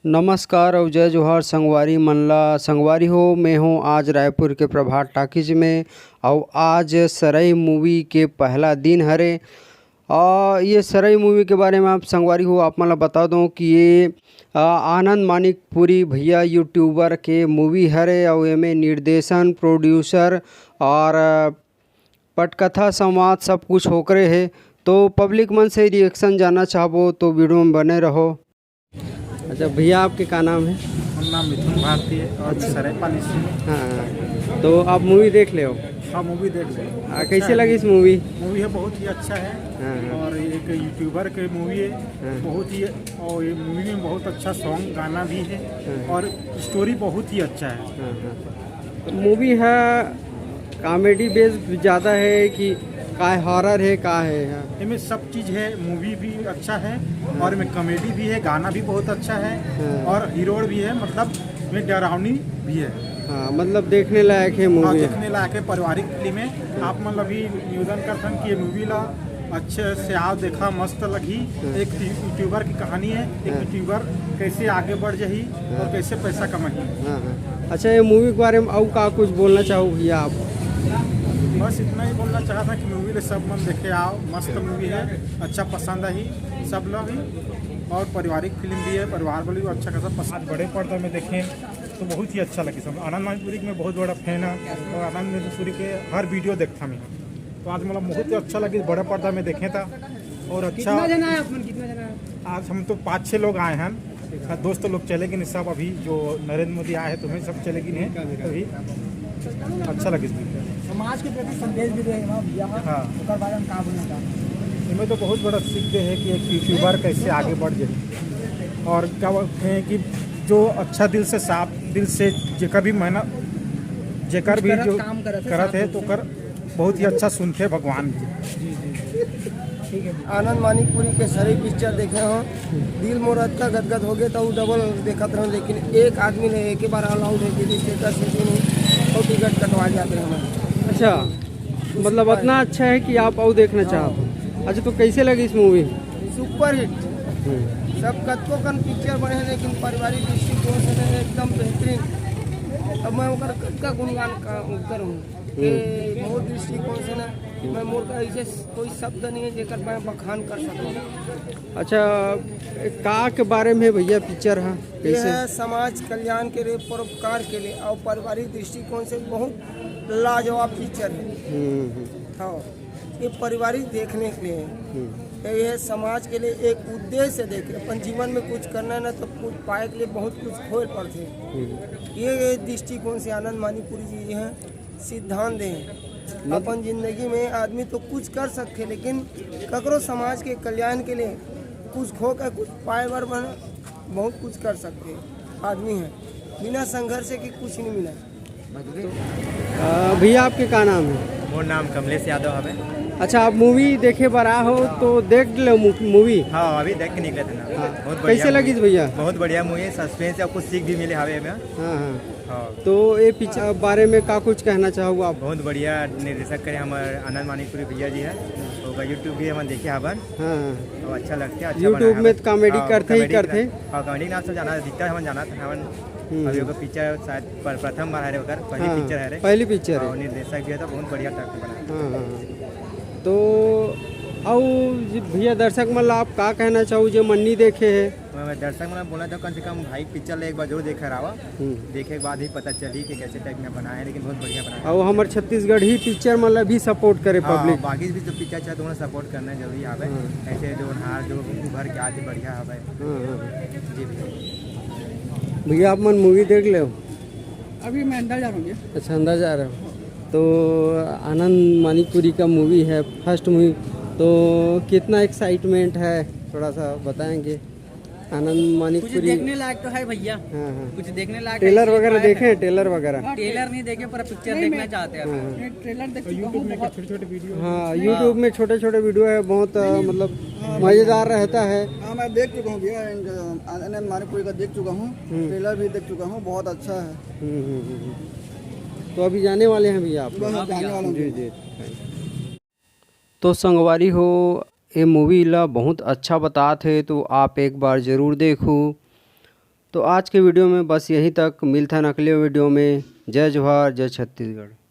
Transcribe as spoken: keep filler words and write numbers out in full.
नमस्कार अउ जय जोहार संगवारी मन ला। संगवारी हो, मैं हूँ आज रायपुर के प्रभात टॉकीज में, अउ आज सरई मूवी के पहला दिन हरे। आ, ये सरई मूवी के बारे में आप संगवारी हो, आप मन ला बता दो कि ये आ, आनंद मानिकपुरी भैया यूट्यूबर के मूवी हरे, अउ एमे निर्देशन, प्रोड्यूसर और आ, पटकथा संवाद सब कुछ होकरे हे। तो पब्लिक मन से रिएक्शन जानना चाहबो तो वीडियो में बने रहो। अच्छा भैया, आपके का नाम है? हम नाम मिथुन भारती है और अच्छा। सरायपाली से। हाँ, हाँ। तो आप मूवी देख ले हो? हाँ, मूवी देख ले। आ, अच्छा कैसे है। लगी इस मूवी? मूवी है बहुत ही अच्छा है। हाँ, हाँ। और एक यूट्यूबर के मूवी है। हाँ। बहुत ही, और ये मूवी में बहुत अच्छा सॉन्ग, गाना भी है। हाँ। और स्टोरी बहुत ही अच्छा है। हाँ, हाँ। मूवी है कॉमेडी बेस ज़्यादा है कि का हॉरर है, का है? हाँ। इनमें सब चीज़ है, मूवी भी अच्छा है और इनमें कॉमेडी भी है, गाना भी बहुत अच्छा है। हाँ। और हीरो भी है, मतलब में डरावनी भी है। हाँ, मतलब देखने लायक है मूवी। हाँ, देखने लायक है, पारिवारिक फिल्म है। आप मतलब भी निवेदन करथन कि ये मूवी ला अच्छे से आओ, देखा, मस्त लगही। हाँ। एक यूट्यूबर की कहानी है, एक हाँ। यूट्यूबर कैसे आगे बढ़ जाही हाँ। और कैसे पैसा कमाही। हाँ, हाँ। अच्छा, ये मूवी के बारे में अउ का कुछ बोलना चाहो भैया आप? बस इतना ही बोलना चाहता कि मूवी ले सब मन देखे आओ, मस्त मूवी है, अच्छा पसंद आही सब लोग ही। और पारिवारिक फिल्म भी है, परिवार वाले भी अच्छा खासा पसंद। आज बड़े पर्दा में देखें तो बहुत ही अच्छा लगे सब। आनंद मानपुरी के मैं बहुत बड़ा फैन है और आनंद मानपुरी के हर वीडियो देखता मैं। तो आज मतलब बहुत ही अच्छा लगे, बड़ा पर्दा में देखे था। और अच्छा, कितना जना है आप मन, कितना जना है? आज हम तो पाँच छः लोग आए हैं। दोस्त लोग चले गए सब, अभी जो नरेंद्र मोदी आए हैं तो वही सब चले गए हैं। अभी अच्छा लगे। समाज के प्रति संदेश भी दे ना भैया। हाँ। ओकर बारे में का बोलना चाहते हैं? इनमें तो बहुत बड़ा सीख दे है कि एक यूट्यूबर कैसे आगे बढ़ जाए। और क्या बोलते हैं कि जो अच्छा दिल से, साफ दिल से, जेकर भी मेहनत, जेकर कुछ भी करत जो काम करत है, करत साफ है, दिल तो से। कर बहुत ही अच्छा सुनते हैं भगवान भी। जी, जी, जी। ठीक है। आनंद मानिकपुरी के सरई पिक्चर देखे हो, दिल मोर अतका गदगद हो गए तो डबल देखत रहो, लेकिन एक आदमी ने एक ही बार अलाउड है कि स्टेटस से भी नहीं और टिकट कटवा जाते हैं हमारे। अच्छा, मतलब इतना अच्छा है कि आप अउ देखना चाहते हो। अच्छा, तो कैसे लगी इस मूवी? Super hit. हम्म। सब कतको कन पिक्चर बने हैं, लेकिन पारिवारिक दृष्टिकोण से ना एकदम बेहतरीन। अब मैं ओकर कतका गुणगान का करूँ कि हम्म। मोर दृष्टिकोण से ना, मैं मोर का ऐसे कोई शब्द नहीं है जेकर मैं बखान कर सकूँ। अच्छा, का के बारे में है भैया पिक्चर है? ये कैसे? है समाज कल्याण के लिए, परोपकार के लिए और पारिवारिक दृष्टिकोण से बहुत लाजवाब पिक्चर है। हम्म, हम्म। हाँ, ये पारिवारिक देखने के लिए है। हम्म। ये है समाज के लिए एक उद्देश्य देखे, अपन जीवन में कुछ करना है ना तो कुछ पाए के लिए बहुत कुछ खोए पड़ते हैं। हम्म। ये, ये दृष्टिकोण से आनंद मानिकपुरी जी हैं सिद्धांत दे। मतलब अपन जिंदगी में आदमी तो कुछ कर सकते, लेकिन ककरो समाज के कल्याण के लिए कुछ खो के कुछ पाए बर बन बहुत कुछ कर सकते आदमी है। बिना संघर्ष के कुछ नहीं मिला। अ, भैया, आपके का नाम है? मोर नाम कमलेश यादव हवे। अच्छा, आप मूवी देखे बर आ हो तो देख लो मू-, मूवी। हाँ, अभी देख के निकले थे ना। हाँ। बहुत बढ़िया कैसे मूवी। लगी भैया? बहुत बढ़िया मूवी है, सस्पेंस है, कुछ सीख भी मिले हवे में। हाँ, हाँ। हाँ। तो ये पिक्चर बारे में का कुछ कहना चाहूँगा आप? बहुत बढ़िया निर्देशक करे हमर आनंद मानिकपुरी भैया जी है, ओकर यूट्यूब भी हमन देखे हवन। हाँ, हाँ। और अच्छा लगते, अच्छा YouTube बनाया में हवन। तो कॉमेडी हाँ, करते ही कॉमेडी करते। कर-, हाँ, कॉमेडी नाम से जाना, अधिकतर हमन जाना था, हमन हम्म, अभी हम्म। ओकर पिक्चर शायद पर-, प्रथम बार हरे ओकर, पहली हाँ, पिक्चर हरे। पहली पिक्चर हाँ, है। निर्देशक भी है तो बहुत बढ़िया टाइप के बना। हाँ, हाँ, हाँ। तो अउ जी भैया, दर्शक मन ला आप का कहना चाहू जे मन नहीं देखे है? मैं, मैं दर्शक मन ला बोलना चाहूँ, कम से कम भाई पिक्चर ला एक बार जरूर देख कर आवा। हम्म। देखे के बाद ही पता चली कि कैसे टाइप में बनाया है, लेकिन बहुत बढ़िया बनाया है। और हमर छत्तीसगढ़ी पिक्चर मन ला भी सपोर्ट करे हाँ, पब्लिक। बाकी भी तो पिक्चर चाहे तो उन्हें सपोर्ट करना जरूरी आवे। हाँ। ऐसे जो नहार जो उभर के आते बढ़िया हवे। हाँ, हाँ। जी भैया। भैया, आप मन मूवी देख ले हो? अभी मैं अंदर जा रहा हूँ भैया। अच्छा, अंदर जा रहे हो। तो आनंद मानिकपुरी का मूवी है, फर्स्ट मूवी, तो कितना एक्साइटमेंट है, थोड़ा सा बताएंगे? आनंद कुछ मानिकपुरी। देखने लायक तो है भैया। हाँ, हाँ। कुछ देखने लायक ट्रेलर है, वगैरह इसलिए देखे हैं, ट्रेलर वगैरह? हाँ, ट्रेलर नहीं देखे, पर पिक्चर नहीं, देखना मैं चाहते हैं। हाँ, हाँ। मैं ट्रेलर देख चुका हूँ, YouTube में बहुत छोटे-छोटे वीडियो है। हाँ, YouTube में छोटे-छोटे वीडियो है, बहुत, अ, नहीं, मतलब, हाँ, मज़ेदार रहता है। हाँ, मैं देख चुका हूँ भैया, and, अ, आनंद मानिकपुरी का देख चुका हूँ, हम्म। ट्रेलर भी देख चुका हूँ, बहुत अच्छा है। हम्म, हम्म, हम्म, हम्म। तो अभी जाने वाले हैं भैया आप? बस, हाँ, जाने भैया। वाला हूँ जी, भैया। जी। तो संगवारी हो, ये मूवी ला बहुत अच्छा बतात हे, तो आप एक बार जरूर देखो। तो आज के वीडियो में बस यहीं तक। मिलथन अगले वीडियो में। जय जोहार, जय छत्तीसगढ़।